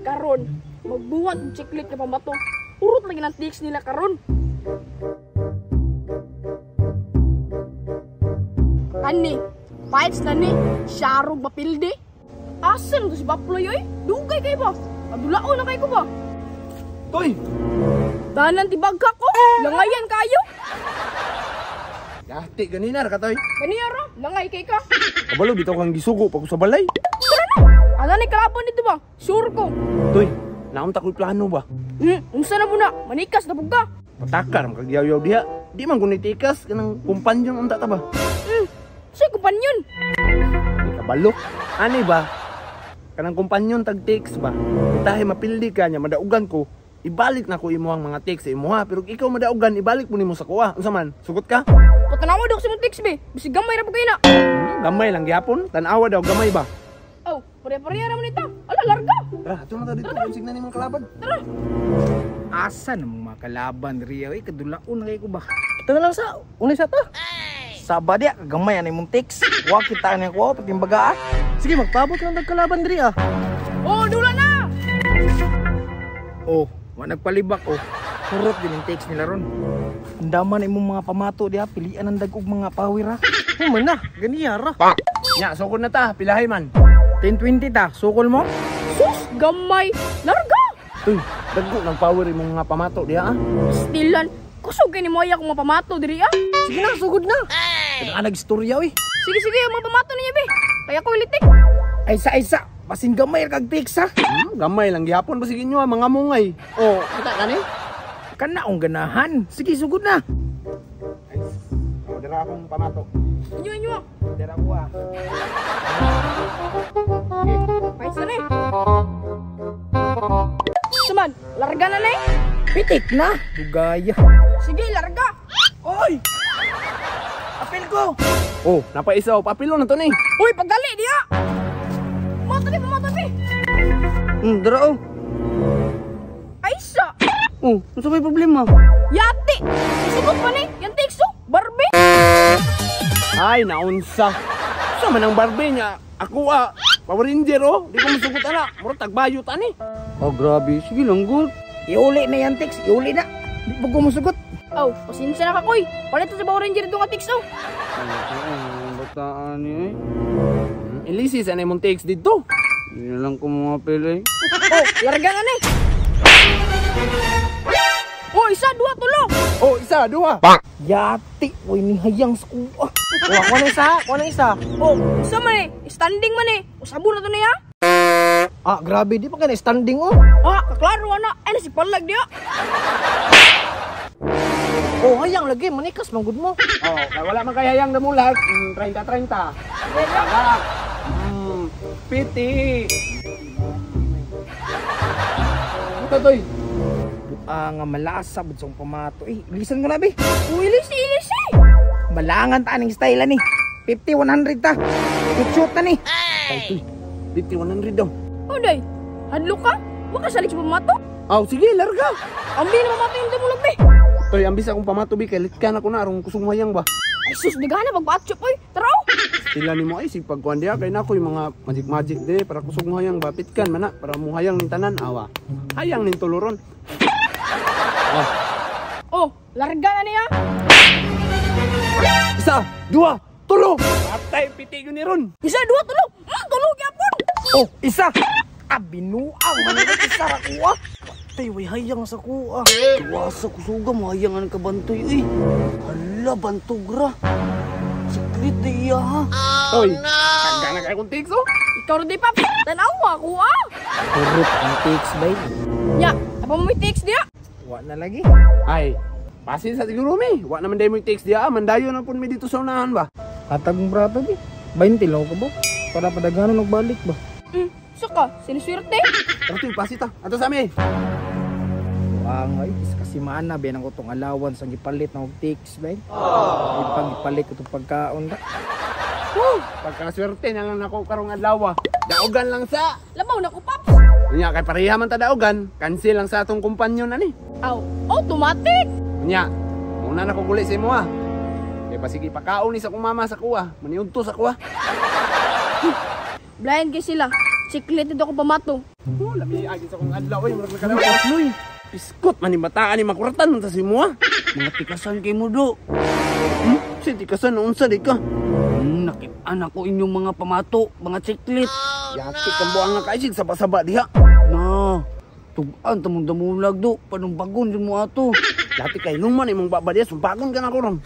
Karon, magbuhat og chiclet nga pambato. Urot lagi ng tiks nila karon. Ani, fights na ni, syarog mapildi. Asa na to si Baploy oy? Dugay kay ba? Adulao na kay ko ba? Toy! Tanan tibagka ko, langayan kayo. Yati ganina ra ka, Toy. Kaniya ra, langay kay ka. Kabalo bitaw kang gisugo pag sa balay. Tara na. Ala ni kalaban dito ba? Sure ko. Toy, naunta ko'y plano ba? Unsa na mo na? Manikas na pug ka. Patakar man kag yaw diha. Di man kun tikas kanang kumpanyon unta ta ba? Sa kumpanyon. Di kabalo. Ani ba? Kanang kumpanyon tag text ba? Tahe mapildi ka niya madaugan ko. Ibalik na ko imo ang mga text sa imuha, pero ikaw madaugan ibalik mo nimo sa kuha. Unsa man? Sugot ka? Patanawa daw sa imong text be. Bisig gamay ra pud kay na. Gamay lang gyapon. Tan-awa daw gamay ba? Oh, pare-pareha ra man ita. Ala larga. Tara, ato na ta dito kung na nimong kalaban. Tara. Asa na mong mga kalaban diri oy, kadulaon na kay ko ba? Ito na lang sa unay sa ta. Saba diya gamay ani imong text. Wa kita ni ko patimbaga ah. Sige, magpaabot lang tag kalaban diri ah. Oh, dula na. Oh, wa nagpalibak oh. Kurot din yung text nila ron. Ang dama na imong mga pamato diha, pilian ang dagog mga power ah. Human na, ganiya ra. Nya, sukod na ta, pilahay man. 10-20 ta, sukol mo? Sus, gamay. Larga. Uy, dagko ng power imong mga pamato diha ah. Stilan, kusog kay ni moya akong mga pamato diri ah. Sige na, sugod na. Taga nagstorya oy. Sige sige, ang mga pamato niya be. Kaya ko ilitik. Ay sa isa, basin gamay ra kag text ah. Gamay lang gyapon ba sige nyo ah, mga mungay. Oh, kita kani? Kana ang ganahan. Sige, sugod na. Ay, oh, dira akong pamato. Inyo inyo ah. Dira ko ah. Okay. Fights na ni. Suman, larga na ni. Pitik na. Dugaya. Sige, larga. Oy! Apil ko. Oh, napaisa oh, papilo na to ni. Uy, pagdali diha. Pamato ni, pamato ni. Dara oh. Ay sa. Oh, unsa may problema? Yati. Isugot pa ni, yang tekso, Barbie. Ay, naunsa. Sa man ang barbe niya? Ako ah, Power Ranger oh, di ko masugot ana. Mura tagbayot ani. Oh, grabe. Sige lang, good. Iuli na yan text, iuli na. Di pa ko musugot. Oh, pasensya na ka koy. Palit sa Power Ranger dito nga tekso. Ay, bataan ni eh. Ilisi sa imong text dito. Hindi na lang ko mga pili. Oh, larga na ni. Oh, isa, dua, tulo. Oh, isa, duha. Yati, oy ni hayang sa kuha. Oh, ako na isa, ako na isa. Oh, isa man eh. Standing man eh. Usabo na to niya. Ah, grabe, di pa ka na standing oh. Ah, kaklaro ana. Ay, nasi palag diya. Oh, hayang lagi, manikas man gud mo. Oh, kay wala man kay hayang damulag, 30 30. Tagak. Piti. Ito toy. Buka nga malasa bud sa akong pamato. Eh, ilisan ko na be. Uy, ilisi, ilisi. Balangan ta aning style ani. 50 100 ta. Shoot na ni. Ay, toy. 50 100 daw. Oh, day. Hadlo ka? Makasalig sa pamato? Aw, sige, larga. Ambi na pamato yung damulag be. Toy, ambis akong pamato bi kay litkan ako na aron kusog hayang ba. Ay, sus, nagana pagbatchop oy. Tara oh. Sila nimo ay sig pagkuan diha kay nako yung mga magic magic dire para kusog mo hayang ba pitkan man na para mo hayang ning tanan awa. Hayang ning tuluron. Oh, Oh, larga na niya. isa, dua, tulo. Atay piti gyud ni ron. Isa, dua, tulo. Tulo gyapon. Oh, isa. Ah, binuang man ni isa ra kuha. Tay, way hayang sa kuha. Tuwasa kusuga mo hayang ang kabantoy uy. Hala, bantog ra. Siklit na iya ha. Toy, oh, no. Na kay kong text oh. Ikaw rin di, Paps. Tanawa ko ah. Kurot ang text bay. Nya, apa mo may text diya? Wa na lagi. Ay, pasin sa siguro mi. Wa naman day mo text diha, mandayo na pud mi dito sa unahan ba. Hatag mong brato bi. 20 lang ka ba? Para padaghanon nagbalik ba? Saka, siniswerte. Tara toy, pasita. Ato sa mi. Buang ay is kasi mana ba nang utong allowance ang gipalit na og text bay. Ay pag ipalit ko tong pagkaon ba. Woo! Pagkaswerte na lang nako karong adlaw. Daugan lang sa. Labaw na ko, Paps. Unya kay pareha man ta daugan, cancel lang sa atong kumpanyon ani. Aw, automatic. Unya, muna na ko guli sa imo ah. Kay pasigi pakaon ni sa kong mama sa kuha, maniudto sa kuha. Blind kay sila. Chiclet dito ako pamato. Oh, lami agi sa kong adlaw oy, murag nakalaw. Paploy. Piskot man ni bataan ni makuratan man sa simo ah. Mga tikasan kay mo do. Si tikasan unsa di ka? Nakit-an ako inyong mga pamato, mga chiclet. Yaki kang buang nga kaisig saba-saba diha. Na, tugan tamong damulag do, panumbagon jud mo ato. Dati kay luman imong baba diha, sumbagon ka na ko ron.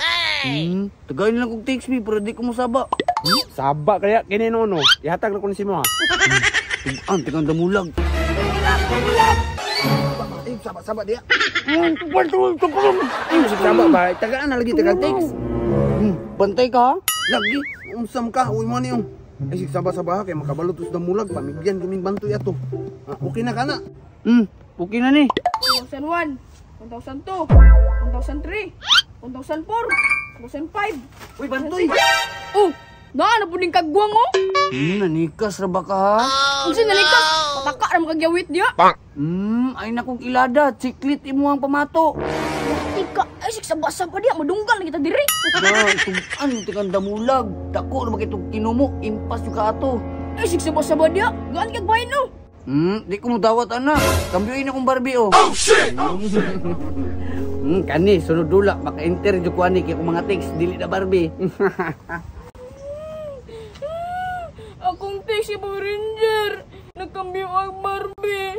Tagayin lang kog text me pero di ko mosaba. Saba kaya kini nono. Ihatag na ko ni simo ha. Tugan tikang damulag. Ay, saba-saba diha. Tugan tugan tugan. Ay, musig saba ba? Tagaan na lagi taga text. Bantay ka ha? Lagi, unsam ka, uy mo niyong. Ay, sig saba-saba ha, kay makabalot sa damulag, pamigyan kaming bantoy ato. Ah, okay na ka na. Okay na ni. 1001, 1002, 1003, 1004, 1005. Uy, bantoy! Oh, naa na puning kagwang oh. Nanikas ra ba ka ha? Unsa nalikas? Pataka ra makagyawit diha. Ay nakong ilada, chiclet imo ang pamato. Yati ka, ay sig saba-saba diha, madunggal na kita diri. Na, tugan tikang damulag. Dako ra ba kitong kinumo, impas yung ka ato. Ay sig saba-saba diha, gaan kag bahin oh. Di ko mo dawat ana. Kambyuin akong Barbie oh. Oh shit. Kani sunod dula maka-enter jud ko ani kay akong mga text dili na Barbie. Akong text si Power Ranger. Nagkambyo ang Barbie.